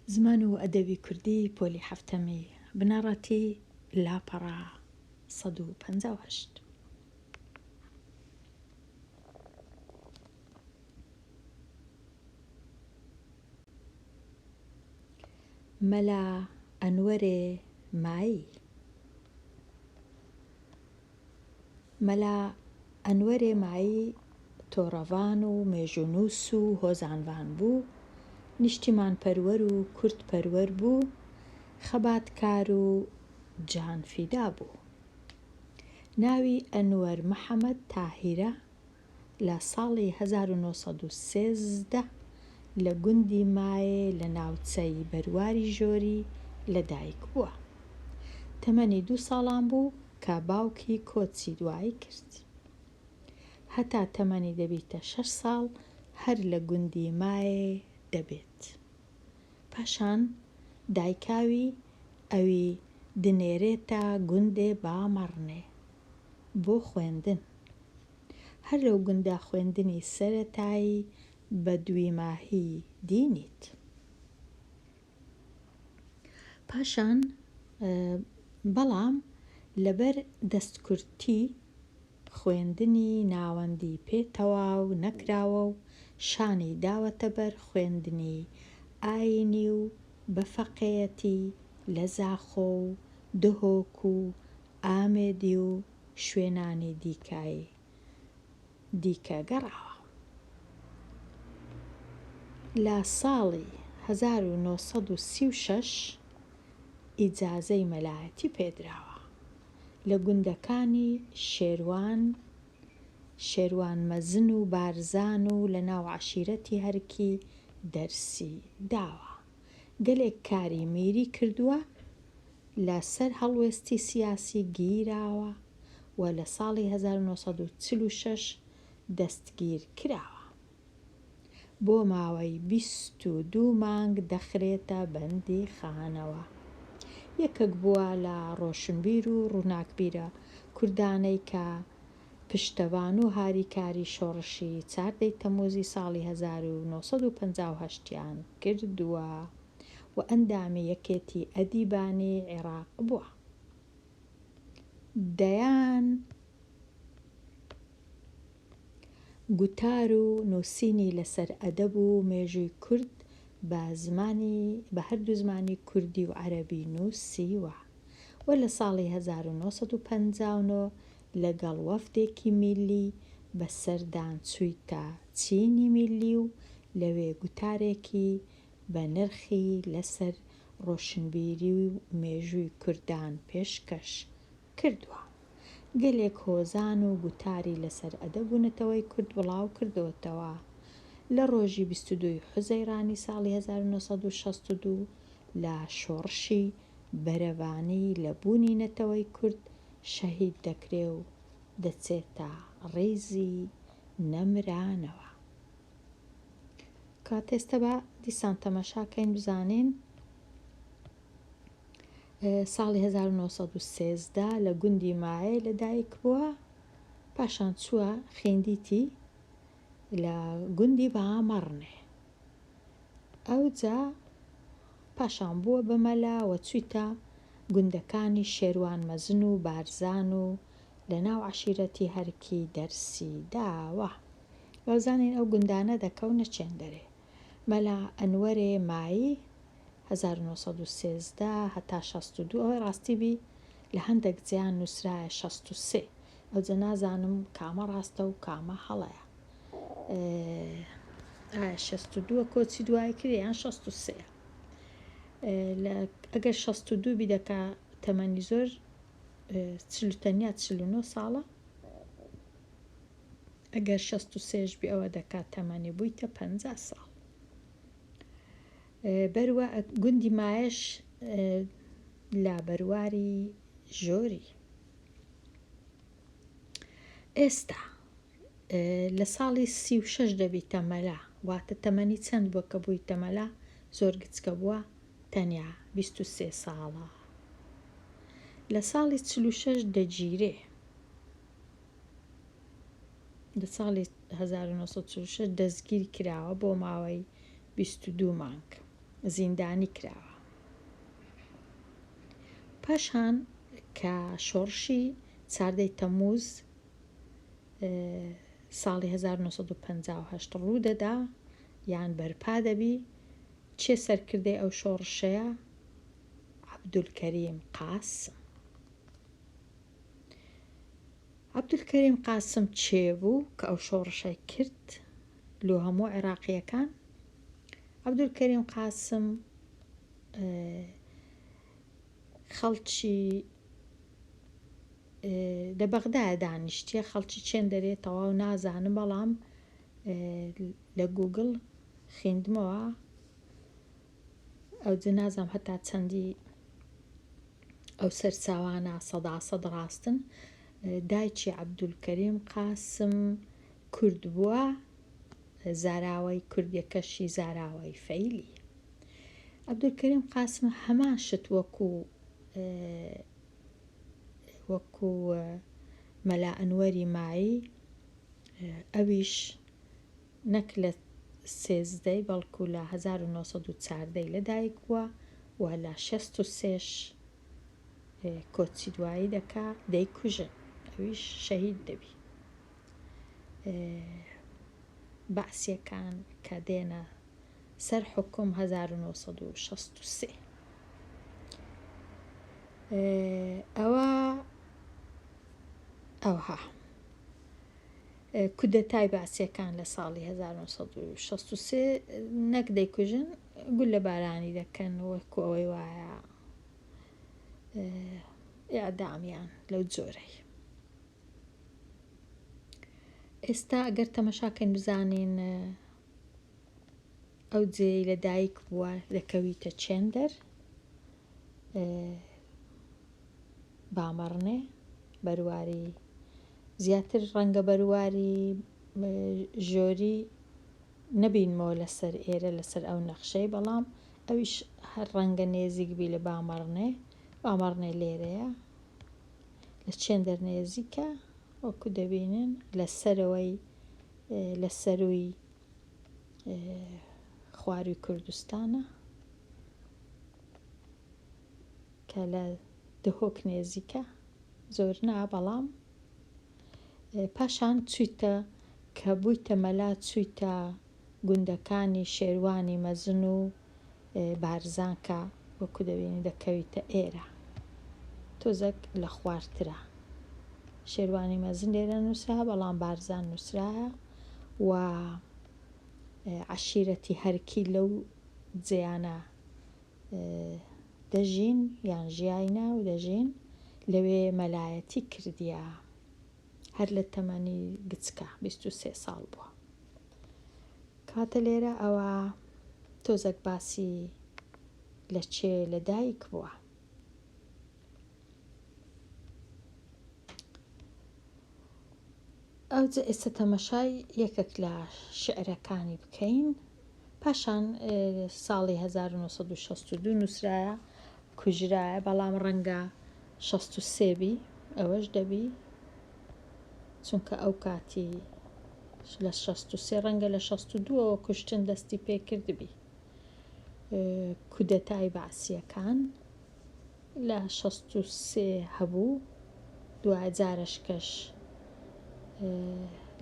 زمان و ئەدەبی کوردی پۆلی حەفتەمی بنەڕەتی لاپەڕە 158. مەلا ئەنوەرێ مایی. مەلا ئەنوەرێ مایی تۆڕەڤان و مێژوونووس و هۆزانڤان بوو، نیشتیمانپەروەر و کوردپەروەر بوو، خەباتکار و جانفیدا بوو. ناوی ئەنوەر محەمەد تاهیرە، لە ساڵی 1913 لە گوندی مایێ لە ناوچەی بەرواری ژۆری لە دایک بووە. تەمەنی دوو ساڵان بوو کە باوکی کۆچی دوایی کرد. هەتا تەمەنی دەبیتە شەش ساڵ هەر لە گوندی مایێ دەبێت. پاشان دایکاوی ئەوی دنێرێتە گوندێ بامەڕنێ بۆ خوێندن. هەر لەو گوندە خوێندنی سەرەتایی بە دویماهی دینیت. پاشان بەڵام لەبەر دەستکورتی خوێندنی ناوەندی پێ تەواو نەکراوە و شانی داوەتە بەر خوێندنی ئایینی و بە فەقێیەتی لە زاخۆ و دهۆک و ئامێدی و شوێنانی دیکای دیکە گەڕاوە. لە ساڵی 1936 ئیجازەی مەلایەتی پێدراوە. لە گوندەکانی شێروان، شێروان مەزن و بارزان و لە ناو عەشیرەتی هەرکی دەرسی داوە. گەلێک کاری میری کردووە. لە سەر هەڵوێستی سیاسی گیراوە و لە ساڵی 1946 دەستگیر کراوە. بۆ ماوەی 22 مانگ دەخرێتە بەندیخانەوە. یەکەک بووە لە ڕۆشنبیر و ڕووناکبیرە کوردانەی کە پشتەوان و هاریکاری شۆڕشی چاردەی تەمووزی ساڵی 1958 یان کردووە. و ئەندامی یەکێتی ئەدیبانی عێراق بووە. دەیان گوتار و نووسینی لەسەر ئەدەب و مێژووی کورد بە زمانی بە هەردوو زمانی کوردی و عەرەبی نووسیوە و لە ساڵی 1959 لەگەڵ وەفدێکی میللی بە سەردان چوویتە چینی میللی و لەوێ گوتارێکی بە نرخی لەسەر ڕۆشنبیری و مێژووی کوردان پێشکەش کردووە. گەلێک هۆزان و گوتاری لەسەر ئەدەب و نەتەوەی کورد بڵاو کردۆتەوە. لە ڕۆژی 22 ی حوزەیرانی ساڵی 1962 لە شۆڕشی بەرەڤانی لە بوونی نەتەوەی کورد شەهید دەکرێ و دەچێتە ڕیزی نەمرانەوە. کاتە ئێستا با دیسان تەماشا کەین بزانین ساڵی 1913 لە گوندی مایە لەدایک بووە پاشان چووە خیندیتی لە گوندی بامەڕنێ ئەوجا پاشان بووە بە مەلا و چوویتە گوندەکانی شێروان مەزن و بارزان و لە ناو عەشیرەتی هەرکی دەرسی داوە. وابزانین ئەو گوندانە دەکەونە چێندەرێ. مەلا ئەنوەرێ مایی 1913 هەتا 62 ئەوەی ڕاستی بی لە هەندەک جێیان نووسرایە 63 ئەوجە نازانم کامە ڕاستە و کامە هەڵەیە. ئایا 62 کۆچی دوایی کرد یان 63 لە ئەگەر 62 بی دەکا تەمەنی زۆر چل تەنیا 49 ساڵە ئەگەر 63 بی ئەوە دەکات تەمەنی بوویتە 50 ساڵ بەروە گوندی مایەش لە بەرواری ژۆری ئێستا لە ساڵی 36 دەبیتە مەلا واتە تەمەنی چەند بووە کە بوویتە مەلا زۆر گچکە بووە تەنیا 23 ساڵە لە ساڵی 46 دەگیرێ لە ساڵی 1946 دەستگیر کراوە بۆ ماوەی 22 مانگ. زیندانی کراوە. پاشان کە شۆڕشی چاردەی تەمووز ساڵی 1958 ڕوودەدا یان بەرپا دەبی، کێ سەرکردەی ئەو شۆڕشەیە؟ عەبدولکەریم قاسم. عەبدولکەریم قاسم کێ بوو کە ئەو شۆڕشەی کرد لۆ هەموو عێراقییەکان؟ عەبدولکەریم قاسم خەڵکی لە بەغدایە دانیشتیە خەڵکی چێن دەرێ تەواو نازانم بەڵام لە گوگڵ خیندمەوە ئەوجە نازانم هەتا چەندی ئەو سەرچاوانە سەداسەد ڕاستن دایکی عەبدولکەریم قاسم کورد بووە زاراوەی کوردیەکەشی زاراوەی فەیلی عەبدولکەریم قاسم هەمان شت وەکو وەکو مەلا ئەنوەری مایی ئەویش نەک لە سێزدەی بەڵکو لە 1914 ی لەدایک بووە و لە 63 ش کۆچی دوایی دەکا دەیکوژن ئەویش شەهید دەبی بەعسیەکان کە دێنە سەر حوکم 1963 ئەوە ئەوها کودەتای بەعسیەکان لە ساڵی 1963 نەک دەیکوژن گوللە بارانی دەکەن وەکو ئەوەی وایە ئیعدامیان لەو جۆرەی. ئێستا ئەگەر تەمەشاکەین بزانین ئەو جێی لە دایک بووە دەکەویتە چێندەر بامەڕنێ بەرواری زیاتر ڕەنگە بەرواری ژۆری نەبینمەوە لەسەر ئێرە لەسەر ئەو نەخشەی بەڵام ئەویش هەر ڕەنگە نێزیک بی لە بامەڕنێ بامەڕنێ لێرەیە لە چێندەر نێزیکە وەکو دەبینن لە سەرەوەی لە سەروی خواروی کوردستانە کە لە دهۆک نێزیکە زۆر نا بەڵام پاشان چویتە کە بویتە مەلا چویتە گوندەکانی شێروانی مەزن و بارزان کە وەکو دەبینی دەکەویتە ئێرە تۆزەک لە خوارترە شێروانی مەزن لێرە نووسرا بەڵام بارزان نووسرایە و عەشیرەتی هەرکی لەو جێیانە دەژین یان ژیاینە و دەژین لەوێ مەلایەتی کردیە هەر لە تەمەنی گچکە 23 ساڵ بووە کاتە لێرە ئەوە تۆزەک باسی لە چێ لە دایک بووە. ئەوجە ئێستا تەمەشای یەکێک لە شیعرەکانی بکەین. پاشان ساڵی 1962 نووسرایە، کوژرایە، بەڵام ڕەنگە 63 بی، ئەوەش دەبی، چونکە ئەو کاتی لە 63 ڕەنگە لە 62ەوە کوشتن دەستی پێ کردبی. کودەتای بەعسییەکان لە 63 هەبوو، دواجارەشکەش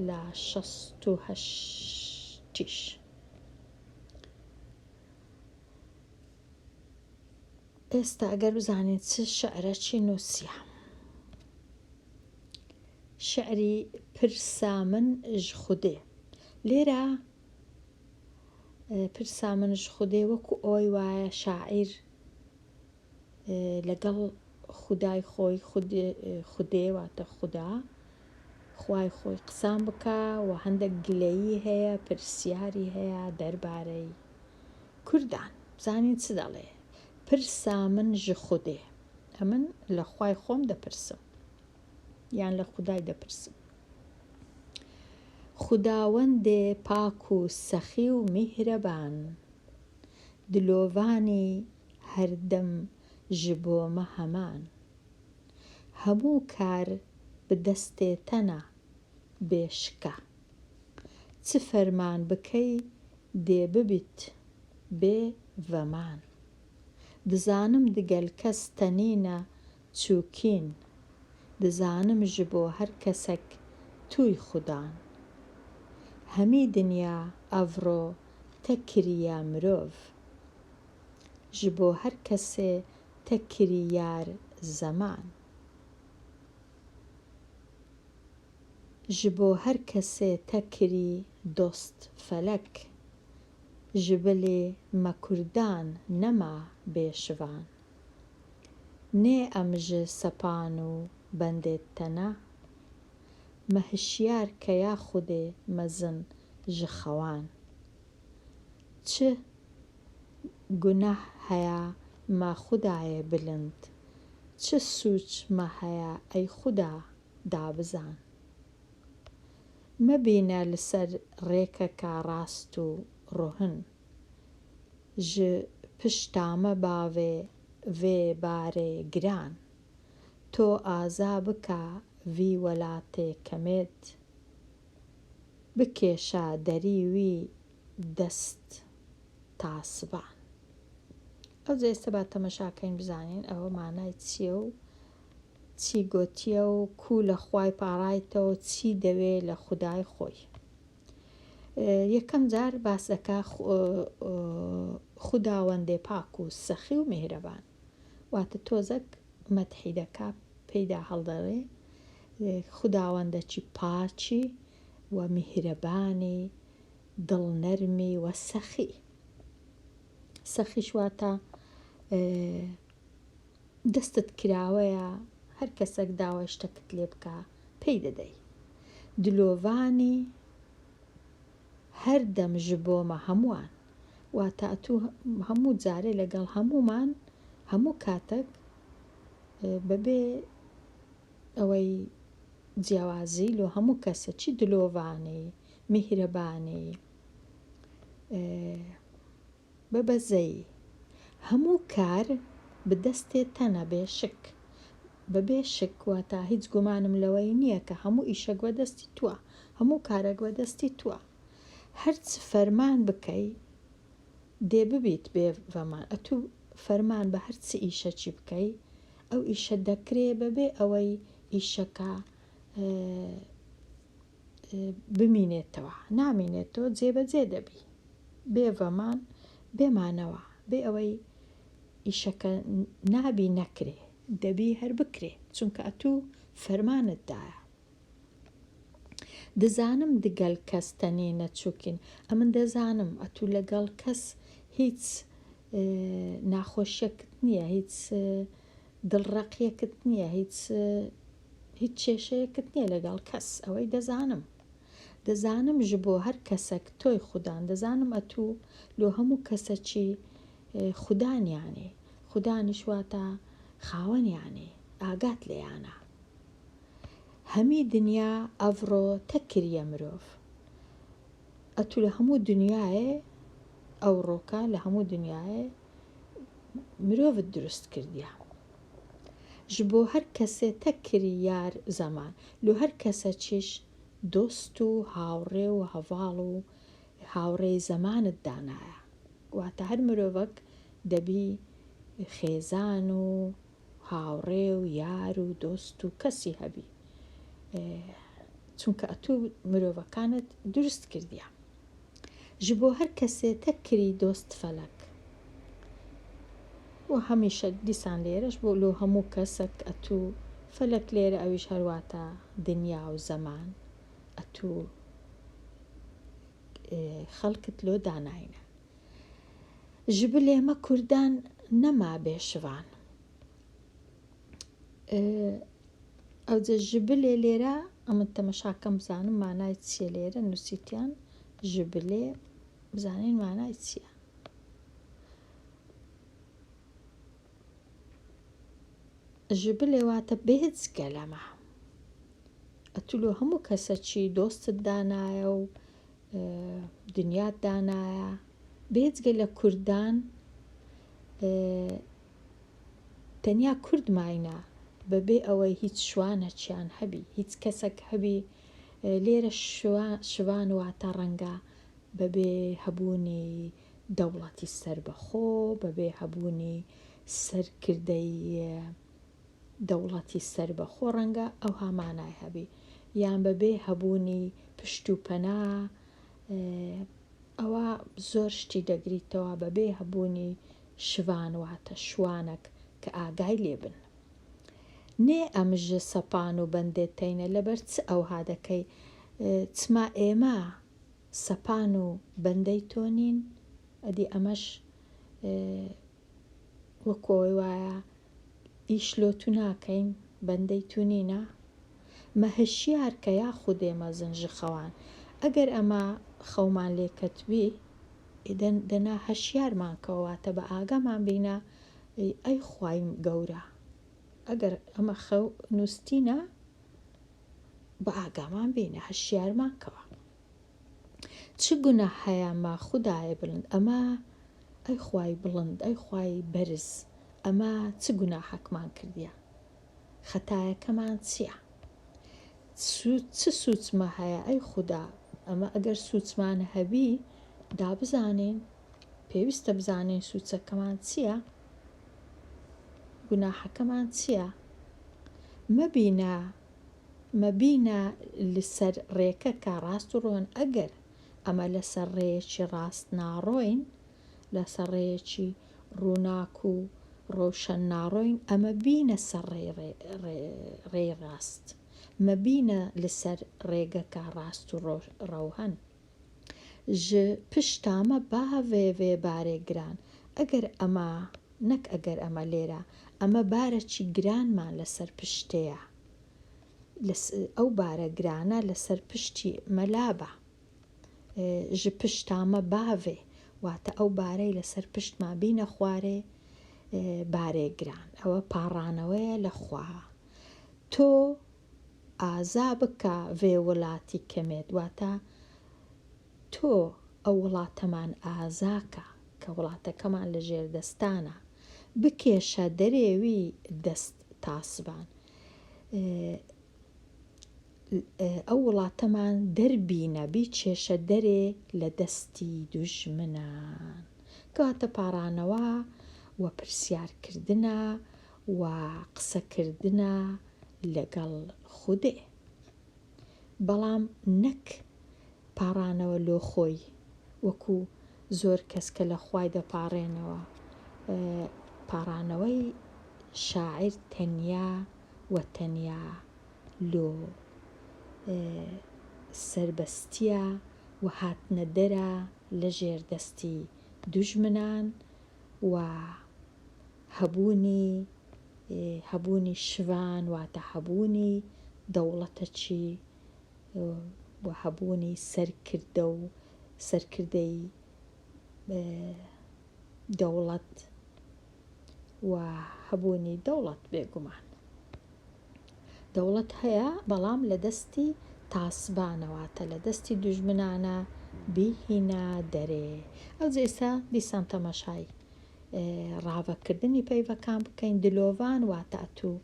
لە 68یش. ئێستا ئەگەر بزانین چ شعرەکی نووسیە. شعری پرسا من ژ خودێ. لێرە پرسا من ژ خودێ وەکو ئەوەی وایە شاعیر لەگەڵ خودای خۆی خودێ واتە خودا خوای خۆی قسان بکا و هەندێک گلەیی هەیە پرسیاری هەیە دەربارەی کوردان بزانین چ دەڵێ پرسا من ژ خودێ ئەمن لە خوای خۆم دەپرسم یان لە خودای دەپرسم خوداوەندێ پاک و سەخی و میهرەبان دلۆڤانی هەردەم ژ بۆ مە هەمان. هەموو کار بدەستێ تەنە بێ شکە. چ فەرمان بکەی دێ ببیت. بێ ڤەمان. دزانم دگەل کەس تەنینە چووکین دزانم ژبۆ هەر کەسەک تووی خودان. هەمی دنیا ئەڤڕۆ تە کریە مرۆڤ. ژبۆ هەر کەسێ تە کری یار زەمان. ژبۆ هەر کەسێ تە کری دۆست فەلەک. ژبلێ مە کوردان نەما بێ شڤان. نێ ئەم ژ سەپان و بەندێت تەنە. مە هشیار کە یا خودێ مەزن ژ خەوان. چ گوناه هەیە مە خوداێ بلند. چ سووچ مە هەیە ئەی خودا دابزان. مەبینە لسەر ڕێکەکە ڕاست و ڕۆهن. ژ پشتامە باڤێ ڤێ بارێ گران. تۆ ئازا بکە ڤی وەلاتێ کەمێد. بکێشە دەری وی دەست تاسبان. ئەوجا ئێستا با تەمەشا کەین بزانین ئەوە مانای چییە و چی گۆتیە و کوو لە خوای پاڕایتەوە چی دەوێ لە خودای خۆی. یەکەم جار باس دەکا خوداوەندێ پاک و سەخی و میهرەبان. واتە تۆزەک مەدحی دەکا پێیدا هەڵدەڵێ خوداوەندەکی پاکی و میهرەبانی دڵنەرمی و سەخی. سەخیش واتە دەستت کراوەیە هەر کەسەک داوای شتەکت لێ بکا پێی دەدەی. دلۆڤانی هەردەم ژبۆمە هەمووان واتە ئەتوو هەموو جارێ لەگەڵ هەموومان هەموو کاتەک بەبێ ئەوەی جیاوازی لۆ هەموو کەسە چی دلۆڤانی میهرەبانی بە بەزەیی. هەموو کار بدەستێ تەنە بێ شک. بە بێ شک واتا هیچ گومانم لەوەی نییە کە هەموو ئیشەک بە دەستی تووە، هەموو کارەک بە دەستی تووە. هەر چ فەرمان بکەی دێ ببیت بێ ڤەمان. ئەتوو فەرمان بە هەر چ ئیشەکی بکەی ئەو ئیشە دەکرێ بە بێ ئەوەی ئیشەکە بمینێتەوە نامینێتەوە جێبەجێ دەبی بێ ڤەمان بێ مانەوە بێ ئەوەی ئیشەکە نابی نەکرێ دەبی هەر بکرێ چونکە ئەتوو فەرمانت دایە دزانم دگەل کەس تەنینە چوکین ئەمن دەزانم ئەتوو لەگەڵ کەس هیچ ناخۆشیەکت نییە هیچ دڵڕەقیەکت نییە هیچ هیچ کێشەیەکت نیە لەگەڵ کەس ئەوەی دەزانم دەزانم ژبۆ هەر کەسەک تۆی خودان دەزانم ئەتوو لۆ هەموو کەسەکی خودانیانی خودانیش واتە خاوەنیانی ئاگات لێیانە هەمی دنیا ئەڤڕۆ تە کریە مرۆڤ ئەتوو لە هەموو دنیایێ ئەوڕۆکە لە هەموو دنیایێ مرۆڤت دروست کردیە. ژبۆ هەر کەسێ تە کری یار زەمان لۆ هەر کەسەکیش دۆست و هاوڕێ و هەڤاڵ و هاوڕێی زەمانت دانایە واتە هەر مرۆڤەک دەبی خێزان و هاوڕێ و یار و دۆست و کەسی هەبی چونکە ئەتوو مرۆڤەکانت دروست کردیە. ژبۆ هەر کەسێ تە کری دۆست فەلەک. وە هەمیشە دیسان لێرەش بۆ لۆ هەموو کەسەک ئەتوو فەلەک لێرە ئەویش هەر واتە دنیا و زەمان ئەتوو خەڵکت لۆ داناینە. ژبلێ مە کوردان نەما بێ شڤان. ئەوجە ژبلێ لێرە ئەمن تەمەشاکەم بزانم مانای چییە لێرە نووسیتیان ژبلێ بزانین مانای چییە ژبلێ واتە بێجگە لەمە ئەتولۆ هەموو کەسەکی دۆستت دانایە و دنیات دانایە بێجگە لە کوردان تەنیا کورد ماینە بە بێ ئەوەی هیچ شوانەکیان هەبی هیچ کەسەک هەبی لێرە شوان واتە ڕەنگە بە بێ هەبوونی. دەوڵەتی سەربەخۆ، بەبێ هەبوونی سەرکردەی دەوڵەتی سەربەخۆ ڕەنگە ئەوها مانای هەبی یان بەبێ هەبوونی پشت و پەنا ئەوە زۆر شتی دەگریتەوە بەبێ هەبوونی شڤان واتە شوانەک کە ئاگای لێ بن. نێ ئەمژ سەپان و بەندێ تەینە لەبەر چ ئەوها دەکەی چما ئێمە سەپان و بەندەی تۆ نین؟ ئەدی ئەمەش وەکو ئەوەی وایە ئیش لۆ تو ناکەین بەندەی تو نینە؟ مە هشیار کە یا خودێ مەزن ژ خەوان ئەگەر ئەمە خەومان لێ کەتبی ئیدەن دەنا هەشیارمان کەوە واتە بە ئاگامان بینە ئەی خوای گەورە ئەگەر ئەمە خەو نوستینە بە ئاگامان بینە هەشیارمان کەوە. چ گوناه هەیە مە خودایە بلند ئەمە ئەی خوای بڵند ئەی خوای بەرز ئەمە چ گوناحەکمان کردیە خەتایەکەمان چیە چ سوچمە هەیە ئەی خودا ئەمە ئەگەر سوچمان هەبی دا بزانین پێویستە بزانین سوچەکەمان چیە گوناحەکەمان چیە مەبینە مەبینە لسەر ڕێکەکە ڕاست و ڕۆن ئەگەر ئەمە لەسەر ڕێیەکی ڕاست ناڕۆین لەسەر ڕێیەکی ڕووناک و ڕۆشەن ناڕۆین ئەمە بینە سەر ڕێی ڕاست مەبینە لسەر ڕێگەکە ڕاست و ڕەوهەن ژ پشتامە باڤێ ڤێ بارێ گران ئەگەر ئەمە نەک ئەگەر ئەمە لێرە ئەمە بارەکی گرانمان لەسەر پشتێیە ئەو بارە گرانە لەسەر پشتی مە لابە ژ پشتامە باڤێ واتە ئەو بارەی لەسەر پشتما بینە خوارێ بارێ گران ئەوە پاڕانەوەیە لە خوا تۆ ئازا بکە ڤێ ولاتی کەمێت واتە تۆ ئەو وڵاتەمان ئازا کە، کە وڵاتەکەمان لە ژێر دەستانە، بکێشە دەرێوی دەست تاسبان. ئەو وڵاتەمان دەربینە، بیکێشە دەرێ لە دەستی دوژمنان. کەواتە پاڕانەوە و پرسیار کردنە و قسە کردنە لەگەڵ خودێ. بەڵام نەک پاڕانەوە لۆ خۆی وەکو زۆر کەس کە لە خوای دەپاڕێنەوە پاڕانەوەی شاعیر تەنیا و تەنیا لۆ سەربەستیە و هاتنە دەرە لە ژێر دەستی دوژمنان و هەبوونی هەبوونی شڤان واتە هەبوونی دەوڵەتەکی و هەبوونی سەرکردە و سەرکردەی دەوڵەت و هەبوونی دەوڵەت بێگومان دەوڵەت هەیە بەڵام لە دەستی تاسبانە واتە لە دەستی دوژمنانە بیهینە دەرێ ئەوجا ئێستا دیسان تەماشای ڕاڤەکردنی پەیڤەکان بکەین دلۆڤان واتە ئەتوو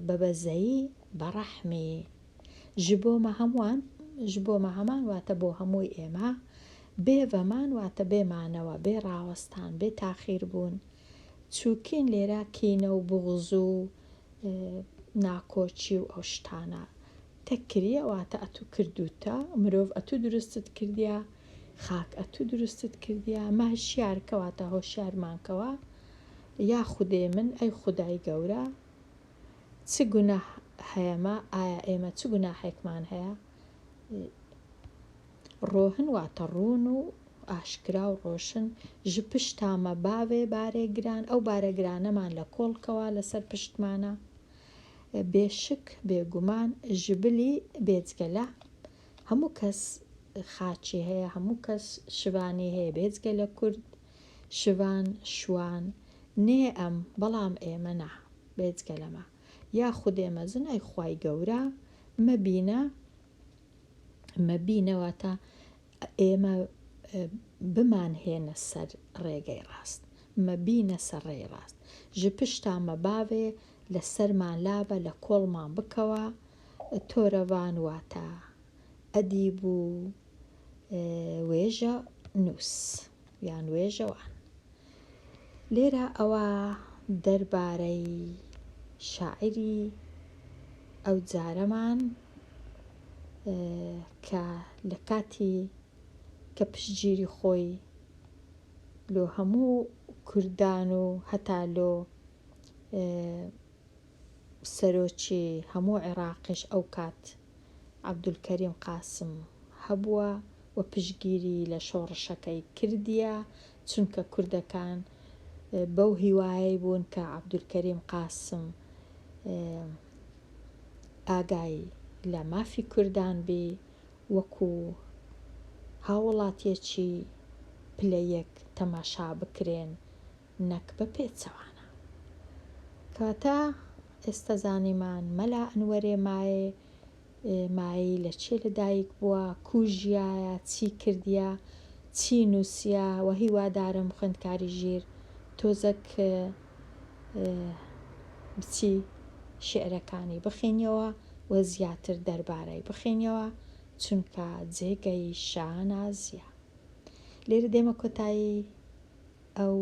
بە بەزەیی بە ڕەحمی ژ بۆ مە هەمووان ژ بۆ مە هەمان واتە بۆ هەمووی ئێمە بێ ڤەمان واتە بێ مانەوە بێ ڕاوەستان بێ تاخیر بوون چووکین لێرە کینە و بوغز و ناکۆکی و ئەو شتانە تەکریە واتە ئەتوو کردووتە مرۆڤ ئەتوو دروستت کردیە خاک ئەتوو دروستت کردیە مە هشیار کە واتە هۆشیارمان کەوە یا خودێ من ئەی خودای گەورە چ گوناه هەیەمە ئایا ئێمە چ گوناحێکمان هەیە ڕۆهن واتە ڕوون و ئاشکرا و ڕۆشن ژ پشتامە باوێ بارێ گران ئەو بارە گرانەمان لە کۆڵ کەوە لەسەر پشتمانە بێ شک بێ گومان ژبلی بێجگە لە هەموو کەس خاچی هەیە هەموو کەس شڤانی هەیە بێجگە لە کورد شڤان شوان نێ ئەم بەڵام ئێمە نا بێجگە لەمە یا خودێ مەزن ئەی خوای گەورە مەبینە مەبینە واتە ئێمە بمانهێنە سەر ڕێگەی ڕاست مەبینە سەر ڕێی ڕاست ژ پشتا مەباوێ لە سەرمان لابە لە کۆڵمان بکەوە تۆرەڤان واتە ئەدیب و. وێژە نووس یان وێژەوان. لێرە ئەوە دەربارەی شاعیری ئەو جارەمان کە لە کاتی کە پشتگیری خۆی لۆ هەموو کوردان و هەتا لۆ سەرۆکی هەموو عێڕاقیش ئەو کات عەبدولکەریم قاسم هەبووە و پشتگیری لە شۆڕشەکەی کردیە چونکە کوردەکان بەو هیوایەی بوون کە عەبدولکەریم قاسم ئاگای لە مافی کوردان بی وەکو هاووڵاتیەکی پلە یەک تەماشا بکرێن نەک بە پێچەوانە. کەواتە ئێستا زانیمان مەلا ئەنوەرێ مایێ مایەی لە چێ لە دایک بووە، کوو ژیایە، چی کردیە، چی نووسیە و هیوادارم خوێندکاری ژیر تۆزەک بچی شیعرەکانی بخینیەوە و زیاتر دەربارەی بخینیەوە چونکە جێگەی شانازیە. لێرە دێمە کۆتایی ئەو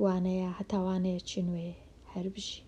وانەیە هەتا وانەیەکی نوێ هەر بژی.